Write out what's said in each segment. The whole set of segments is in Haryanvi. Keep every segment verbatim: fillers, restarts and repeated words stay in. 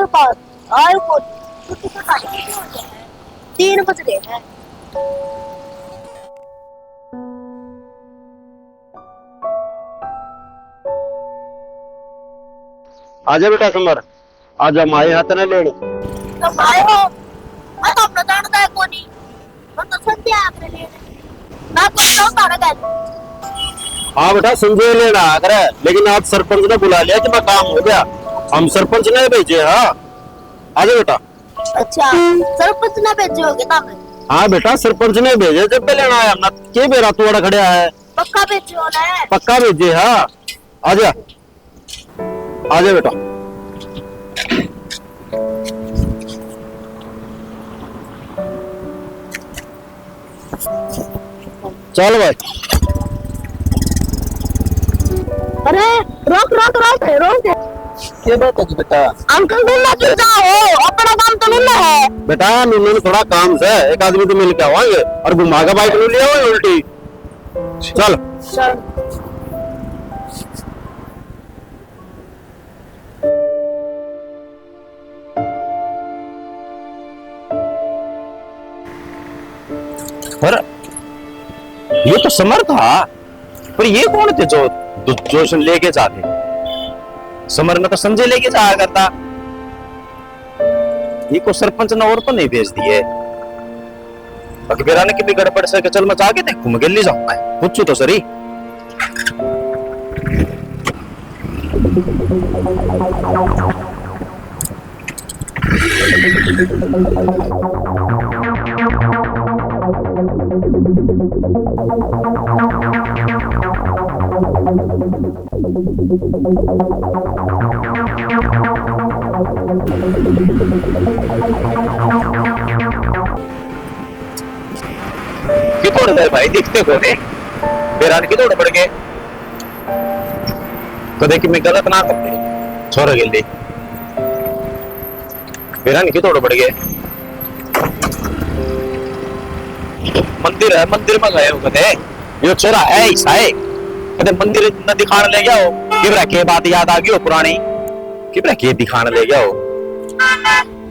पास आए को, तो कितना टाइम हो गया है? तीन बज रहे हैं। आजा बेटा समर, आजा, माए हाथ ने लेने। तो भाई हो, मैं तो अपना जानता है कोनी। मैं तो संजय आया अपने लेने। मैं कोई तो तारा गया। हाँ बेटा, संजय लेना आया करे, लेकिन आज सरपंच ने बुला लिया कि मैं काम हो गया। हम सरपंच ने भेजे, हाँ। आजा बेटा। अच्छा, सरपंच ने भेजे होगे तब? हाँ बेटा, सरपंच ने भेजे, जब पे लेना आया हमने। के बेरा तू अड़ा खड़ा है? पक्का भेजे हो ना? पक्का भेजे, हाँ। आजा। आजा बेटा। चल भाई। अरे, रोक, रोक, रोक, रोक। के बात है जी बेटा? अंकल, ढूंढना क्यों जाओ? अपना काम तो ढूंढना है। बेटा, ढूंढने में थोड़ा काम से, एक आदमी तो मिल के आवांगे और घुमा के बाइक ले लिया उल्टी। चल। चल। पर ये तो समर था, पर ये कौन थे जो, जो, जो इसने लेके जाते? समर ने तो संजय लेके जाया करता। ये को सरपंच ने और तो नहीं भेज दिए। अकबेरा ने कितनी गड़बड़ से कि चल मैं जाके देखूं, मैं गली जाऊंगा, पूछू तो सरी। कितोड़ गए भाई, दिखते कोने। बेरान कितोड़ पड़ गए। कदे कि मैं गलत ना कर दे, छोरा गेली। बेरान कितोड़ पड़ गए। मंदिर है, मंदिर में गए हो कदे। यो छोरा है, ईसा है। कदे मंदिर न दिखाण ले गया हो। किबरा के बात याद आ गई हो पुरानी। किबरा के दिखाण ले गया हो।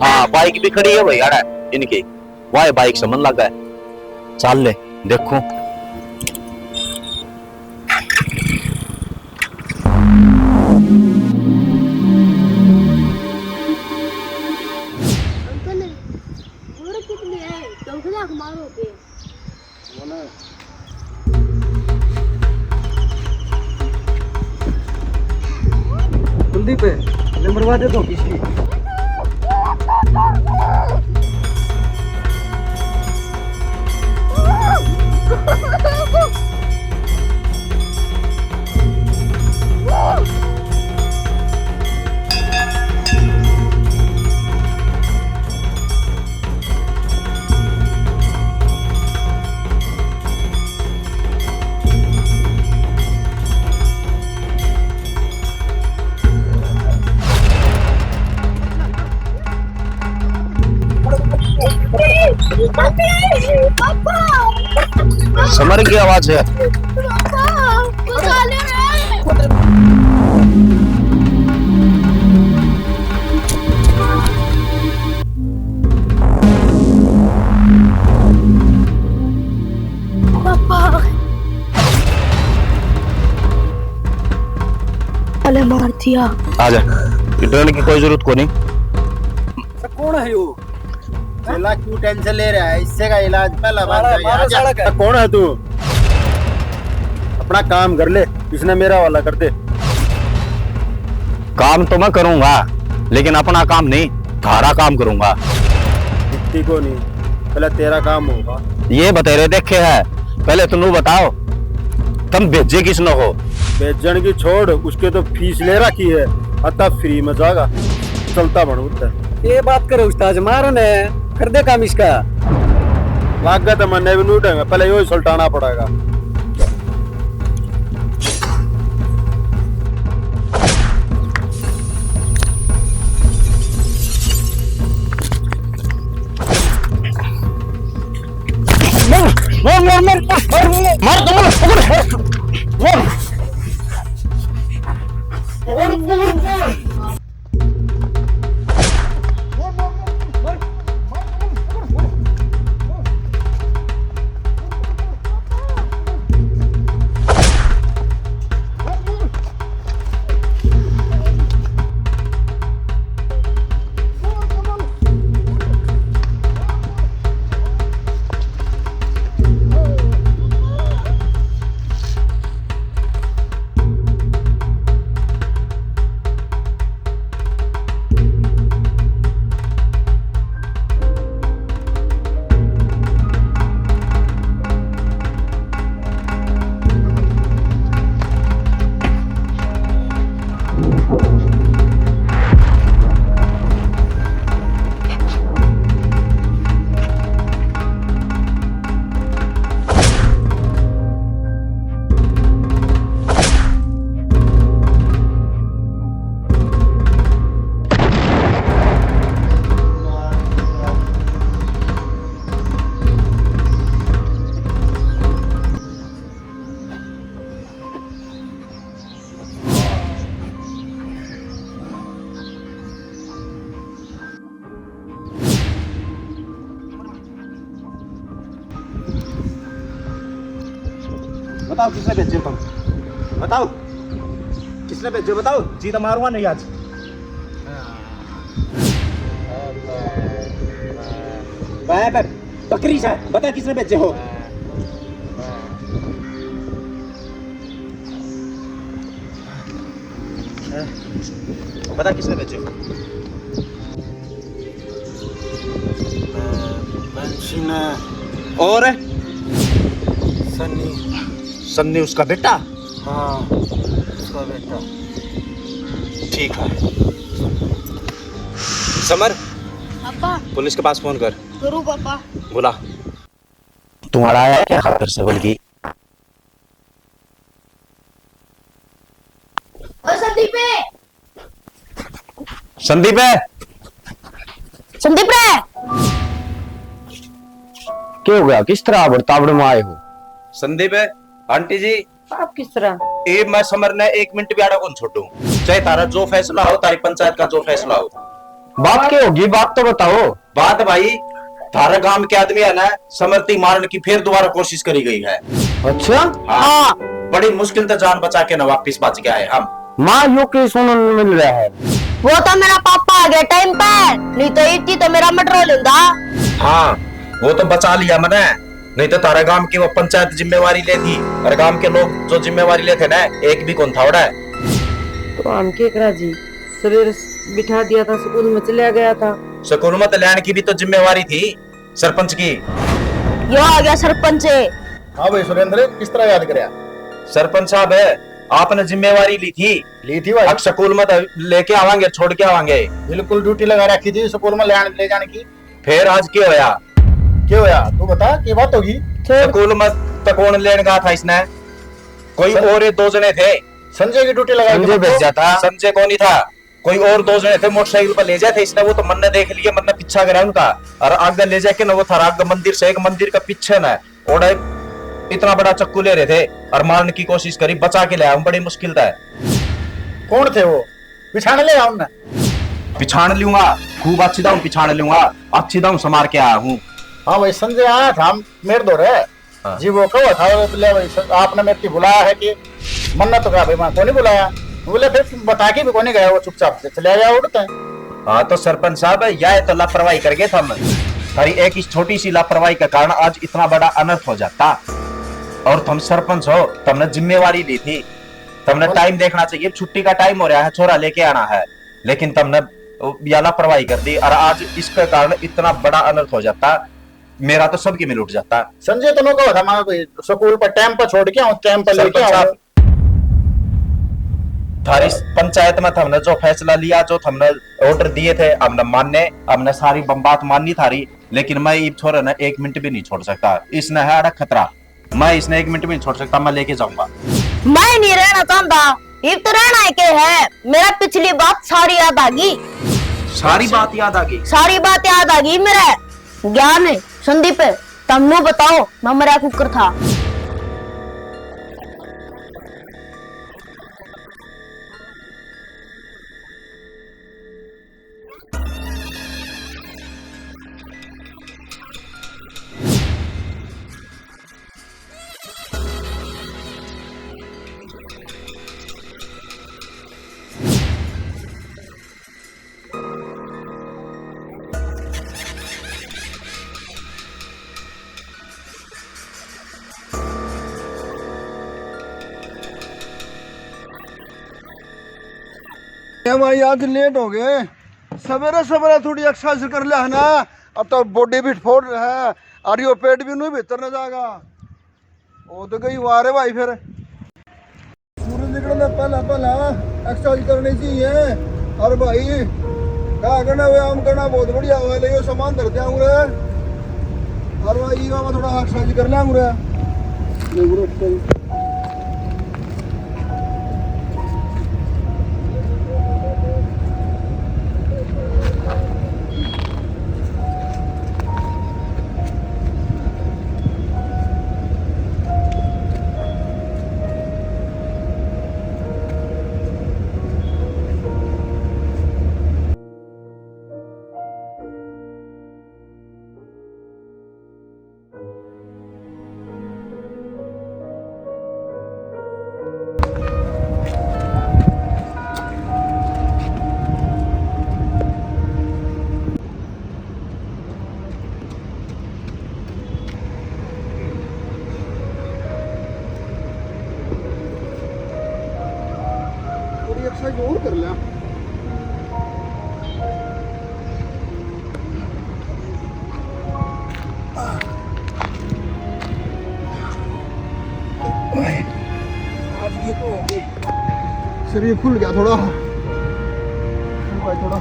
हाँ, बाइक भी खड़ी है भाई, आड़ा इनकी। वाह, बाइक समन लगा है। चाल ले, देखो। अंकल, गोर कितनी है? चौक लाख मारो के। कुलदीप, ले मरवा दे तो किसकी। समर की आवाज है। पापा। अले मार दिया। आ जा, डरने की कोई जरूरत को नहीं। कौन है वो? चेला क्यों टेंशन ले रहा है? इससे का इलाज पहला बात साला है। मारो आजा। साला का। कौन है तू? अपना काम कर ले, इसने मेरा वाला कर दे। काम तो मैं करूंगा, लेकिन अपना काम नहीं, थारा काम करूंगा। दिखती को नहीं, पहले तेरा काम होगा। ये बतेरे देखे है, पहले तुम बताओ, तुम भेजे किसने हो? भेजन की छोड़, उसके तो फीस ले रखी है, अतः फ्री में जागा, चलता बन उठता। ये बात करो उस्ताद, मारो ने, कर दे काम इसका। लागत है मन्ने भी लूटेंगे, पहले यो ही सुलटाना पड़ेगा। मार, मार, मार, मार, मार, मार, मार, मार, मार, मार, मार, मार, मार, मार। बताओ, किसने भेजे तुम? बताओ, किसने भेजे, बताओ। जी तो मारूंगा नहीं आज। बे, बे, बकरी सा, बता किसने भेजे हो? बता किसने भेजे हो? बंसी ने। और? सन्नी। सन्नी उसका बेटा? हाँ, उसका बेटा। ठीक है। समर, पापा। पुलिस के पास फोन कर। करूँ, पापा। बुला। तुम्हारा आया क्या खातर से, बल्कि? ओ संदीप! संदीप है। संदीप रे। क्या हो गया, किस तरह आबड़ ताबड़ में आए हो? संदीप है, आंटी जी। आप किस तरह? ए, मैं समर ने एक मिनट भी आड़ा कौन छोड़ू, चाहे तारा जो फैसला हो, तारी पंचायत का जो फैसला हो। बात क्या होगी, बात तो बताओ। बात भाई, थारे गांव के आदमी है ना, समर ती मारने की फिर दोबारा कोशिश करी गई है। अच्छा? हाँ। हाँ। बड़ी मुश्किल से जान बचा के ना वापस बच गया है हम। माँ, यो के सुनने मिल रहा है। वो तो मेरा पापा आ गया टाइम पे, नहीं तो इतनी तो मेरा मर्डर हो लेंदा। हाँ, वो तो बचा लिया मने, नहीं तो थारे गांव की वो पंचायत जिम्मेवारी ले थी और गांव के लोग जो जिम्मेवारी ले थे ना, एक भी कौन था उड़ा। तो हम के करा जी, सवेरे बिठा दिया था, स्कूल में चला गया था। स्कूल में तो लेने की भी तो जिम्मेवारी थी सरपंच की। यो आ गया सरपंच। हाँ भाई सुरेंद्र, किस तरह याद करया? सरपंच साहब, आपने जिम्मेवारी ली थी। ली थी भाई। अब स्कूल में तो लेके आवांगे, छोड़ के आवांगे। बिल्कुल ड्यूटी लगा रखी थी स्कूल में ले, ले जाने की। फिर आज क्या होया? क्या होया? तू बता, क्या बात होगी? स्कूल में तो कौन लेने गया था इसने? कोई सं-, और ये दो जने थे। संजय की ड्यूटी लगाई थी संजय मतलब? भेजा था। संजय कौन ही था? कोई और दो जने थे, मोटरसाइकिल पर ले जाए थे इसने, वो तो मन्ने देख लिया, मन्ने पीछा करा उनका, और आगे ले जाके ना वो थारा आगे मंदिर से, एक मंदिर का पीछे ना, और एक इतना बड़ा चक्कू ले रहे थे और मारने की कोशिश करी, बचा के ले आया हूँ बड़ी मुश्किल से। कौन थे वो? पिछाण ले आया उनने? पिछाण लूंगा, खूब अच्छी दाऊं पिछाण लूंगा, अच्छी दाऊं समार के आया हूँ। हाँ भाई, संजय आया था मेरे धोरे। हाँ। जी, वो कहो था, बोले, "भाई, सर, आपने मेरे को बुलाया है कि?" मन्ने तो कहा, "भाई, मैं को नहीं बुलाया।" बोले, "फिर बता के भी को नहीं गया, वो चुपचाप से चले गया उड़ते।" हाँ, तो सरपंच साहब, यह तो लापरवाही कर गए थम। थारी एक इस छोटी सी लापरवाही के कारण आज इतना बड़ा अनर्थ हो जाता। और तुम सरपंच हो, तुमने जिम्मेवारी ली थी, तुमने टाइम देखना चाहिए। छुट्टी का टाइम हो रहा है, छोरा लेके आना है, लेकिन तुमने या लापरवाही कर दी और आज इसके कारण इतना बड़ा अनर्थ हो जाता। मेरा तो सब की मिल उठ जाता। संजय तो नौका था, मैं कोई स्कूल पर टाइम पर छोड़ के आऊँ, टाइम पर लेके आऊँ। थारी पंचायत में हमने जो फैसला लिया, जो हमने ऑर्डर दिए थे, हमने माने, हमने सारी बम बात मानी थारी, लेकिन मैं इब छोरे ने एक मिनट भी नहीं छोड़ सकता। इसने है अड़क खतरा, मैं इसने एक मिनट भी नहीं छोड़ सकता, मैं लेके जाऊंगा। मैं नहीं रहना चाहता, इब तो रहना है के है, मेरा पिछली बात सारी याद आ गई। सारी बात याद आ गई? सारी बात याद आ गई मेरे। ज्ञान है, संदीप, तमनु बताओ, मैं मरा कुकर था। ए भाई, आज लेट हो गए। सवेरे सवेरे थोड़ी एक्सरसाइज कर लिया है ना, अब तो बॉडी भी फोड़ रहा है, और यो पेट भी नहीं भीतर न जाएगा। वो तो गई वारे भाई फिर। सूरज निकलने पहला पहला एक्सरसाइज करनी चाहिए। और भाई, क्या करना, व्यायाम करना बहुत बढ़िया हुआ, ले यो सामान धर दिया उरे। और भाई, ये बाबा थोड़ा एक्सरसाइज कर लिया उरे। और कर लिया। आज ये तो हो गई। शरीर खुल गया थोड़ा। भाई थोड़ा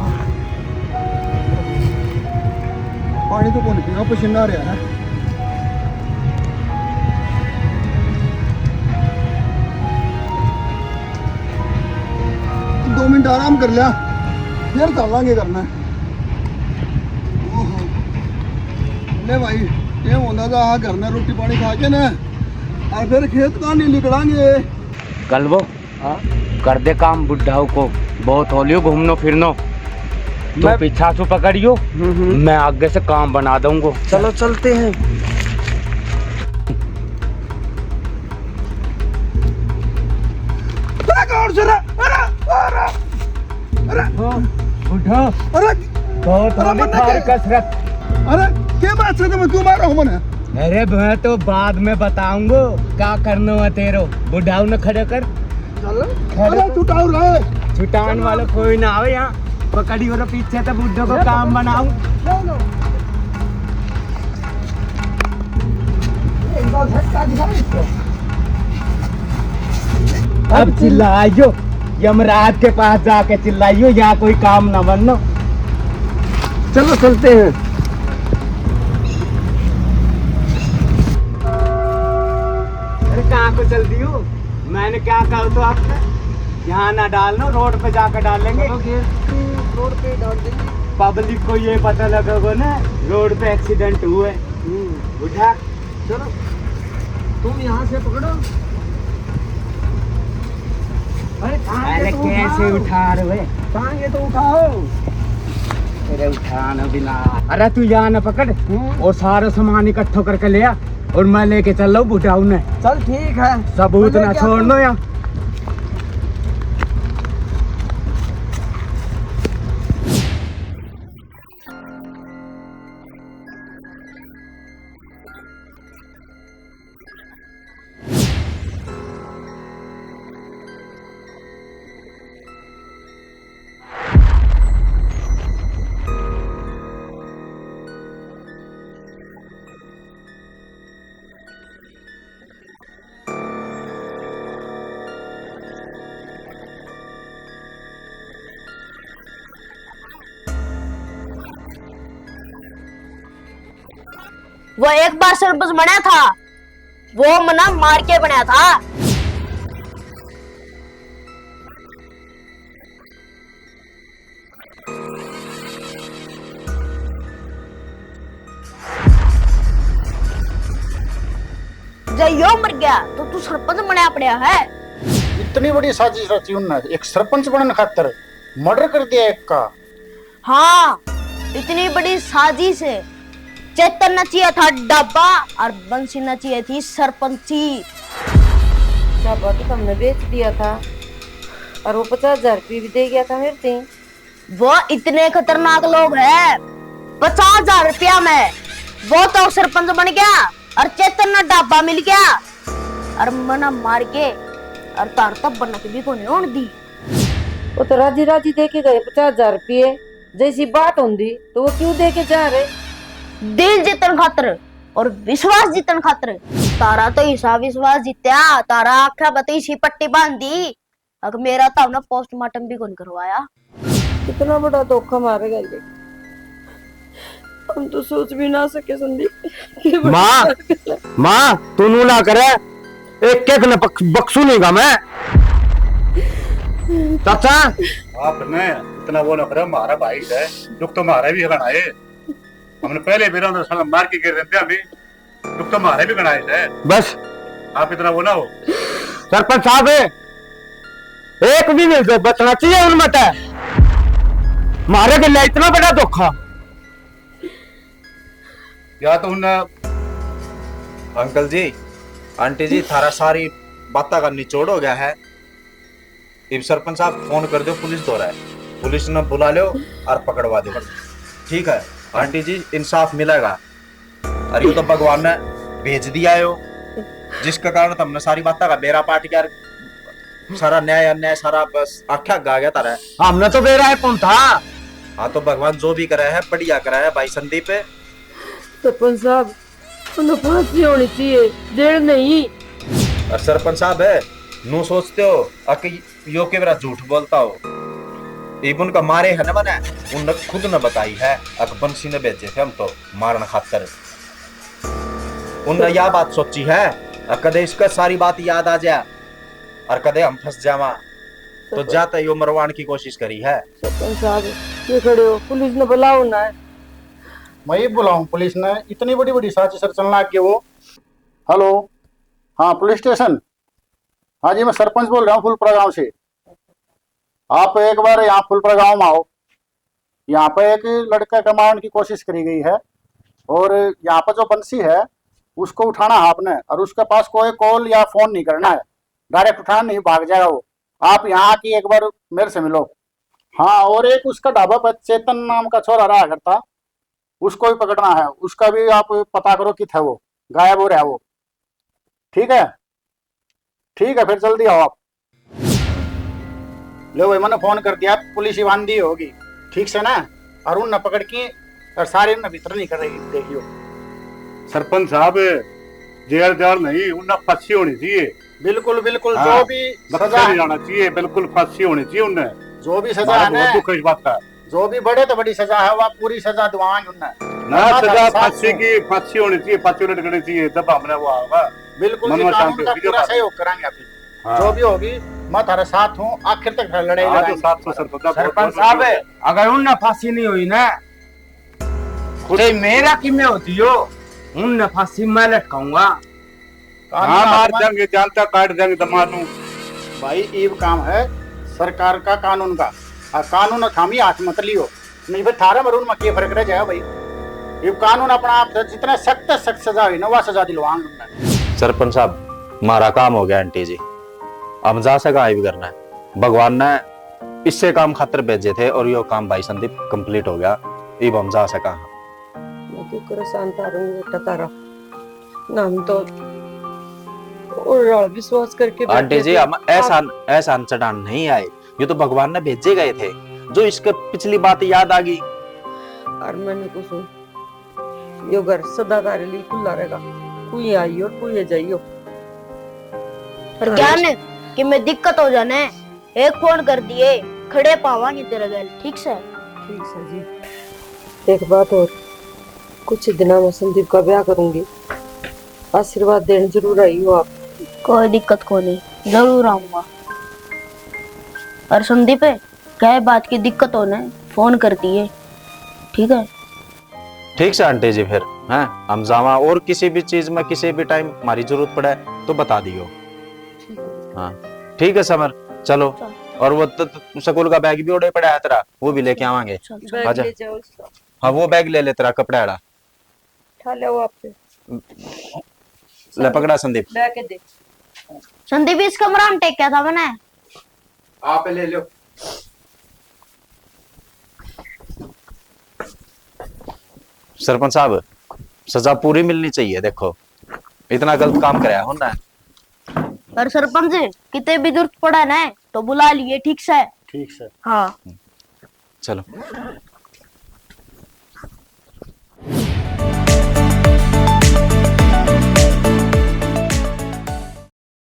पानी तो कौन पीना, पसीना आ रहा है। दो मिनट आराम कर लिया, फिर चलांगे करना। ओहो। ले भाई, ये होंदा था घर में रोटी पानी खा के ना, और फिर खेत का नहीं निकलांगे। गलबो, हाँ? कर दे काम बुढ़ाऊ को, बहुत हो लियो घूमनो फिरनो। तो मैं पीछा सु पकड़ियो, हम्म, हम्म। मैं आगे से काम बना दूंगा। चलो चलते हैं। अरे कौन से रे? अरे, अरे, अरे। ओ, बुढ़ा। अरे, बहुत अरे, होली मन्ने थारी के-, कसरत। अरे, के बात से तुम क्यों मारो मने? अरे, मैं तो बाद में बताऊंगा, क्या करना है तेरो। बुढ़ाऊ ने खड़े कर। चल। खड़े अरे, कर। छुटाओ रे। छुटान वाला कोई ना आवे यहाँ। पकड़ी हो तो पीछे तो बुढ़ो को ये काम पकड़। बनाऊं। ले लो। एक बार झटका दिखा इसको। अब चिल्लाइयो, यमराज के पास जाके चिल्लाइयो, यहाँ कोई काम ना बनना। चलो चलते हैं। अरे कहाँ को चल दियो? मैंने क्या कहा तो आपने? यहाँ ना डालना, रोड पे जाकर डालेंगे। चलो, गेट पे, रोड पे डाल देंगे। पब्लिक को ये पता लगेगा ना, रोड पे एक्सीडेंट हुए। हम्म। उठा। चलो, तुम यहाँ से पकड़ो। अरे, टांग के अरे, तो कैसे उठाओ। उठा रहे हो? टांग के तो उठाओ। अरे, उठाना बिना। अरे, तू यहाँ ना पकड़ हम्म। और सारा सामान इकट्ठा करके ले आ और मैं लेके चल रहा हूँ बुढ़ाऊ ने। चल, ठीक है। सबूत मुझे ना क्या छोड़ तू लो यहाँ। वो एक बार सरपंच बना था, वो मना मार के बना था। जै यो मर गया तो तू सरपंच बनया पड़या है। इतनी बड़ी साजिश रची उनने एक सरपंच बनने खातर, मर्डर कर दिया एक का। हाँ, इतनी बड़ी साजिश है। चेतन ने चाहिए था ढाबा और बंसी ने चाहिए थी सरपंची। ढाबा तो तुमने बेच दिया था और वो पचास हजार रुपये भी दे गया था मेरे से। वो इतने खतरनाक लोग हैं, पचास हजार रुपया में वो तो सरपंच बन गया और चेतन ने ढाबा मिल गया और मना मार के और तार तो बनक भी कोनी होण दी। वो तो राजी राजी दे के गए पचास हजार रुपये। जैसी बात होंदी तो वो क्यों दे के जा रहे? दिल जीतन खातर और विश्वास जीतन खातर। तारा तो इसा विश्वास जीत्या, तारा आख्या बत इसी पट्टी बांध दी। अक मेरा तो ना पोस्टमार्टम भी कौन करवाया। कितना बड़ा धोखा मार गए। हम तो सोच भी ना सके संदीप। ये बड़ा माँ, माँ, तू नू ना करे। एक एक ने बक-, बक्सू नहीं गा मैं। चाचा। आपने इतना वो ना करे, हमारा भाई है, दुख तो हमारा भी घना है। हमने पहले बेरा तो साला मार के गिर रहते अभी, दुख तो हमारा भी घना है। बस। आप इतना वो ना हो। सरपंच साहब, एक भी मिल जाए, बचना चाहिए उनमें तै। मारे के लिए इतना बड़ा धोखा। या तो उन अंकल जी, आंटी जी, थारा सारी बातों का निचोड़ हो गया है। इब सरपंच साहब फोन कर दो पुलिस धोरै, पुलिस ने बुला लो और पकड़वा दो। ठीक है आंटी जी, इंसाफ मिलेगा। और यो तो भगवान ने भेज दिया है यो, जिसके कारण तुमने सारी बातों का बेरा पाट गया। सारा न्याय अन्याय सारा बस आख्या गा गया तारा। हमने तो बेरा है कौन था। हाँ, तो भगवान जो भी करे है बढ़िया करे है भाई संदीप। सरपंच साहब, उन्हें फांसी होनी चाहिए, जेल नहीं। और सरपंच साहब है, नू सोचते हो अक यो के बेरा झूठ बोलता हो। इब उनका मारे है ना मने, उनने खुद न बताई है अक बंसी ने भेजे थे हम तो मारण खातर। उनने या बात सोची है, अक कदे इसका सारी बात याद आ जाए और कदे हम फंस जावा, तो जाते यो मरवाण की कोशिश करी है। सरपंच साहब, ये खड़े हो, पुलिस ने बुलाओ ना। मैं ये बुलाऊं पुलिस ने? इतनी बड़ी बड़ी साजिश रचने लाग गए वो। हेलो, हाँ, पुलिस स्टेशन। हाँ जी, मैं सरपंच बोल रहा हूँ फुलपुरा गांव से। आप एक बार यहाँ फुलपुरा गांव में आओ। यहाँ पे एक लड़का का मारण की कोशिश करी गई है और यहाँ पे जो बंसी है, उसको उठाना है आपने और उसके पास कोई कॉल या फोन नहीं करना है। डायरेक्ट उठाना नहीं, भाग जाएगा वो। आप यहाँ आके एक बार मेरे से मिलो। हाँ, और एक उसका ढाबा पर चेतन नाम का छोरा रहा करता, उसको भी पकड़ना है। उसका भी आप पता करो कित है वो, गायब हो रहा है वो। ठीक है, ठीक है, फिर जल्दी आओ आप। लो भाई, मैंने फोन कर दिया, पुलिस ही बांधी होगी, ठीक से ना? और उनने पकड़ के और सारे उनने भीतर नहीं कर रही, देखियो। सरपंच साहब, जेल जाल नहीं, उनने फांसी होनी चाहिए। बिल्कुल, बिल्कुल, हाँ, जो भी बख्शा सजा नहीं है, जाना चाहिए, बिल्कुल फांसी होनी चाहिए उनने। जो भी सजा मारा है बहुत ना, दुख है इस बात का। जो भी बड़े तो बड़ी सजा है, वो पूरी सजा दिवाएंगे उन्हें। ना, और सजा फांसी की, फांसी होनी चाहिए, फांसी लटकनी चाहिए, तब हमने वो होगा। बिल्कुल जी, कानून का पूरा सहयोग करांगे आप। हाँ। जो भी होगी, मैं थारे साथ हूँ, आखिर तक लड़ाई लड़ाएंगे। साथ तो सरपंच साहब, अगर उनने फांसी नहीं हुई ना, खुद तो मेरा किमे होती हो, उनने फांसी मैं लटकाऊंगा। कानून हाँ, मार देंगे, जान तक काट देंगे दमानू। भाई, इब काम है सरकार का, कानून का, और कानून थामी हाथ मत लियो, नहीं फिर थारे मरून में के फर्क रह जाएगा भाई। इब कानून अपना आप से जितना सख्त सख्त सजा हुई ना, वह सजा दिलवाऊंगा मैं। सरपंच साहब, मारा काम हो गया आंटी जी, हम जा सका, इब करना है। भगवान ने इससे काम खातर भेजे थे और यो काम भाई संदीप कंप्लीट हो गया, इब हम जा सका। मैं क्यों करे शांत आ रहूंगी बेटा तारा, ना हम तो और विश्वास करके आंटी जी, हम एहसान, एहसान चढ़ान नहीं आए, ये तो भगवान ने भेजे गए थे, जो इसके पिछली बात याद आ गई। और मैंने कुछ यो घर सदा तारे लिए खुला रहेगा, कोई आइयो और कोई जाइयो। और ज्ञान कि मैं दिक्कत हो जाने, एक फोन कर दिए, खड़े पावांगे तेरे गैल, ठीक से? ठीक से जी। एक बात और, कुछ ही दिना में संदीप का ब्याह करूंगी, आशीर्वाद देने जरूर आइयो आप। कोई दिक्कत को नहीं, जरूर आऊंगा। और संदीप, क्या बात की दिक्कत हो ना, फोन कर दिए, ठीक है? ठीक से आंटी जी, फिर हैं हम जावा, और किसी भी चीज में किसी भी टाइम हमारी जरूरत पड़े तो बता दियो। हाँ, ठीक है समर, चलो। चल। और वो त-, त-, स्कूल का बैग भी उड़े पड़ा है तेरा, वो भी लेके आवांगे। चल, चल। बैग आजा। ले जाओ उसका। हाँ, वो बैग ले ले तेरा कपड़ा वाला। उठा ले वो आप पे। ले पकड़ा संदीप। ला के दे। संदीप, इस कमरा में टेक्या था मैंने। आप ले लो। सरपंच साहब, सजा पूरी मिलनी चाहिए। देखो, इतना गलत काम कराया हो ना। पर सरपंच, कितने भी जरूरत पड़ा ना तो बुला लिए, ठीक से? ठीक से। हाँ। चलो।